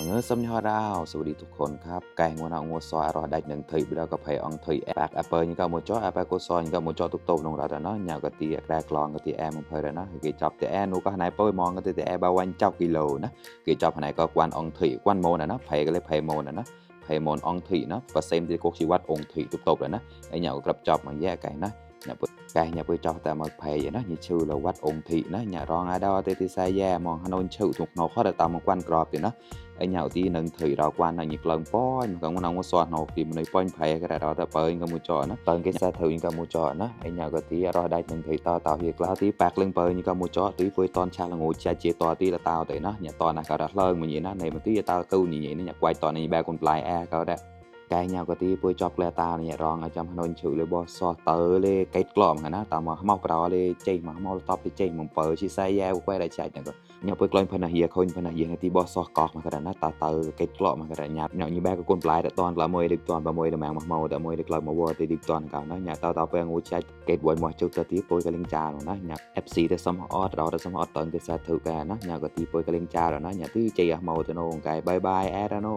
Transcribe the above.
Mga xâm nho rao, sầu đi thuộc hồn khắp, cây ngô nào ngô xoa rồi đại nâng thủy bây giờ có phải ông thủy bạc apple như có một chó apple cô xoa như có một chó tục tục nông đó nó nhà cái tia ra clon cái tia em một hơi rồi nó cái chọc tia em nó có này bôi mòn cái tia em bao quanh chọc kilo nó cái chọc này có quan ông thủy quan môn này nó phải cái lấy phải môn này nó phải môn ông thủy nó và xem thì cuộc chỉ quát ông thủy tục tục rồi nó cái nhà gặp chọc mà giá cái nó nhà bơi cho ta một phải vậy nó như chữ là quát ông thị nó nhà rong ai đâu thì sai da mong Hà Nội chịu thuộc nó khó để tạo một quan crop thì nó ở nhà tí nâng thủy đó quan là nhiệt lần po mà còn nó xoan nó thì mình point phải cái đó ta bơi cái mua trò nó tên cái xe thử cái mua trò nó ở nhà cái tí rồi đây nâng thủy to tạo việc lao tí bạc lên bơi như cái mua trò tí với ton cha là ngồi cha chia to tí là tao để nó nhà to là cả đặt lơn mà như nó này mà tí tao tu như vậy nó nhà quay to này ba con lại a cao đó cái nhau cái tí bơi chọc lẹ tao này rong ở trong Hà Nội chịuเลยบ่so tớiเลยcáiกล่อมกันนะตามมาเมาปลาเลยใจมาเมาตอบเลยใจมันเปิดชิไซแย่กูได้ใจจังก็nhau bơiกล่อมพนักเฮียคนพนักเฮียที่บ่soกอกมากันนะตาเตอcáiกล่อมมากันnhau nhau như ba cái con pላይแต่ตอนละมวยดึกตอนละมวยละแมงมาเมาแต่มวยดึกละมาวัวแต่ดึกตอนกันนะnhau taoไปงูใจcáiบวยมาจุดตะที่บวยกระลิงจาแล้วนะnhau FC แต่สมออดเราแต่สมออดตอนcái sa thửกันนะnhauก็ที่บวยกระลิงจาแล้วนะnhauที่ใจเมาแต่โน่งไก่บายบายแอร์โน่